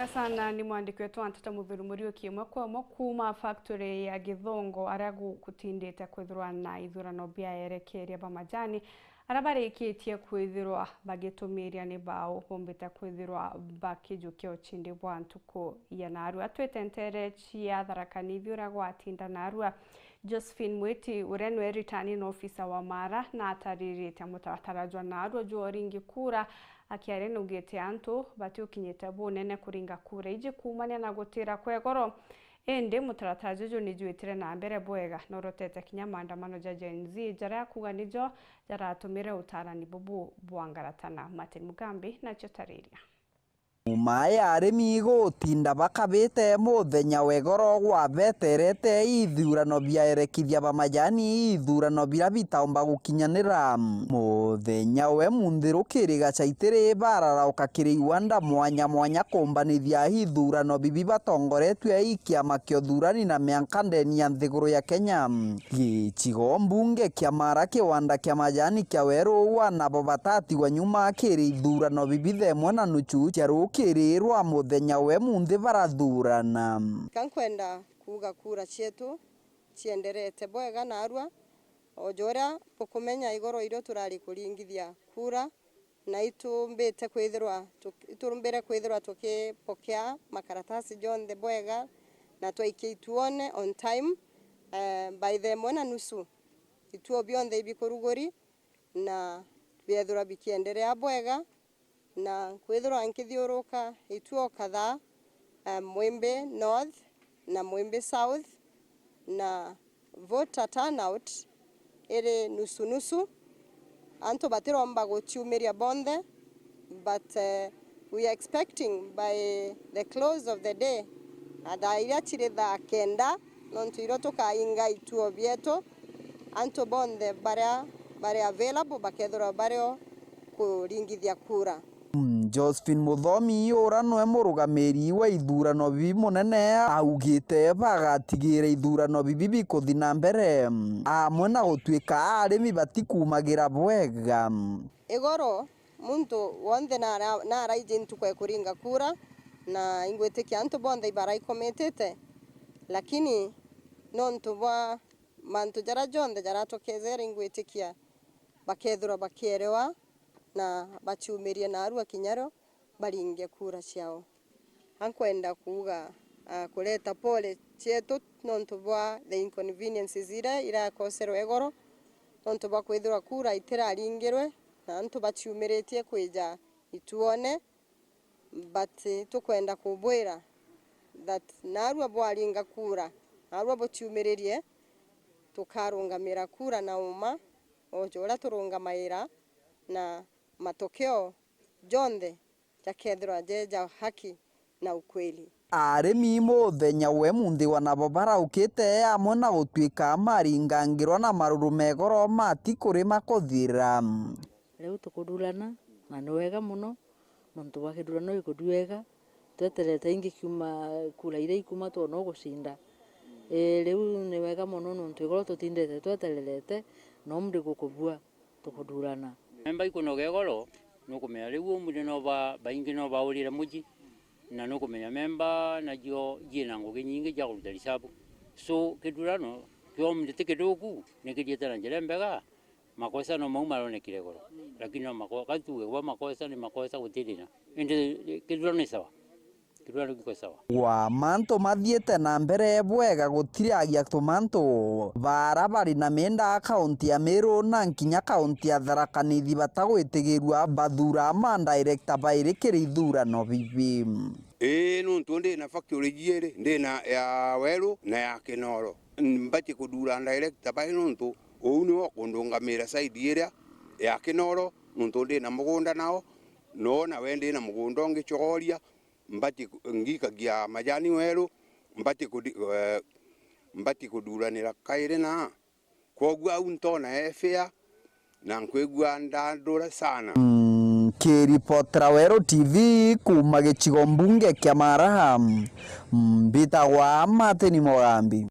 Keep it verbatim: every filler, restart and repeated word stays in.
Sana ni mwandiki wetu wa nteto Muthuri Muriuki, imwe kwa imwe kuuma factory ya Githongo, aria gu-, gutindite kwithirwa na ithurano bia erekeria ba majani, aria barikitie kwithirwa bagitumiria ni bao bombite kwithirwa bakijukia uchindi bwa ntuku ya narua. Twite ntere cia Tharaka Nithi uria gwatinda narua. Josephine Mwiti, uria niwe returning officer wa Mara, na ataririte mutaratara jwa narua jwa uringi kura, akiaria naugite antu batiukinyite bunene kuringa kura iji kuumania na gutira kwa igoro. Indi mutaratara juju ni jwitire na mbere bwega, na urotete kinya maandamano ja Gen Z, jaria akuga nijo jaratumire utarani bubu bwangaratana. Martin Mugambi nacio tariria. Nyuma ya arimi gutinda bakabite muthenya wa igoro gwabeterete ithurano bia erekithia ba majani, ithurano biria bitaumba gukinyanira. Muthenya we munthi rukiri gacaitiri bararauka kiri iwanda mwanya mwanya kumbanithia ithurano bibi batongoretue i kiama kia uthurani na mianka ndeni ya nthiguru ya Kenya. Gicigo mbunge kia Mara, kiwanda kia majani kia Weru wa nabo batatigwa nyuma kiri ithurano bibi thaa imwe na nuchu cia rukiri rwa muthenya we munthi barathurana. Ka nkwenda kuuga kura cietu cienderete bwega narua, o ja uria bukumenya igoro irio turari kuringithia kura, na itumbite kwithirwa tuk-, itumbire kwithirwa tukipokea makaratasi jonthe bwega, na twaikia ituone on time. Eh, by thaa imwe na nusu, ituo bionthe ibikuruguri, na biethirwa bikienderea bwega, na nkwithirwa nkithiuruka ituo kadhaa, eh, Mwimbi North na Mwimbi South, na voter turnout iri nusu nusu. Antu batiromba guciumiria bonthe, but, eh, we are expecting by the close of the day, na thaa iria ciri thaa kenda, nontu irio tukainga ituo bietu, antu bonthe baria bari available bakethirwa bario kuringithia kura. Mm, Josephine Muthomi, ura nwe murugamiri wa ithurano bibi munene, augite bagatigira ithurano bibi bikuthi na mbere, mm, amwe na gutuika arimi batikumagira bwega. Igoro, muntu wonthe nara-, naraiji ntuku ya kuringa kura, na ingwitikia antu bonthe ibaraicomitite, lakini nontu bwa mantu jaria jonthe jaratokezere, ingwitikia bakethirwa bakierewa na baciumirie narua kinya rio baringe kura ciao. Ankwenda kuuga, ah, kureta pole cietu nontu bwa the inconveniences iria irakoserwe igoro, nontu bwa kwithirwa kura itiraringirwe na antu baciumiritie kwija ituone. But tukwenda kubwira that narua bwaringa kura, narua buciumiririe, tukarungamira kura na uma, o ja uria turungamaira, na matokeo jonthe jakethirwa je ja haki na ukweli. Arimi muthenya we munthi wa nabo baraukite amwe na gutuika maringangirwa na maruru megoro mati kurima kuthira. Riu tukudurana, na ni wega mono, nontu bwa kidurano gikuthiu wega, tweterete ingi kiuma, kura iria ikuma twona ugucinda. Ii, riu ni wega mono, nontu igoro tutindete twetererete, na umri gukubua, tukudurana. Memba ikunoga igoro, nukumenya riu umri no ba, baingi no baurire muji, na nukumenya memba nacio ciina ngugi nyingi cia kuruta risabu. So, kidurano kio umri ti kithuku, ni kithiite na njira imbega, Makosa no mau maronekire igoro. Lakini no mako-, ka tuuge gwa makosa ni makosa, guti thina. Indi kithurano ni sawa. Kithurano giko sawa. Gwa mantu mathiite na mbere bwega, gutiragia tumantu. Bara bari na mienda kaunti ya Meru na nkinya kaunti ya Tharaka Nithi batagwitigirua bathura ma director bairi kiri ithurano bibi. Ii, nuntu ndi na factory jiiri, ndi na ya Weru na ya Kinoro. Mbati kuthura director bai nuntu uu niwe ukundungamira side iria ya Kinoro, nuntu ndi na mugunda nao, no nawe ndi na mugunda ungi Chogoria, mbati ku-, ngikagia majani Weru, mbati kudi-, eh, mbati kuthuranira kairi na. Kwoguo au ntona e fair, na nkwigua ndandura sana. Mm, kiripotera Weru T V kuuma gicigo mbunge kia Maraha, mbitagwa Martin Mugambi.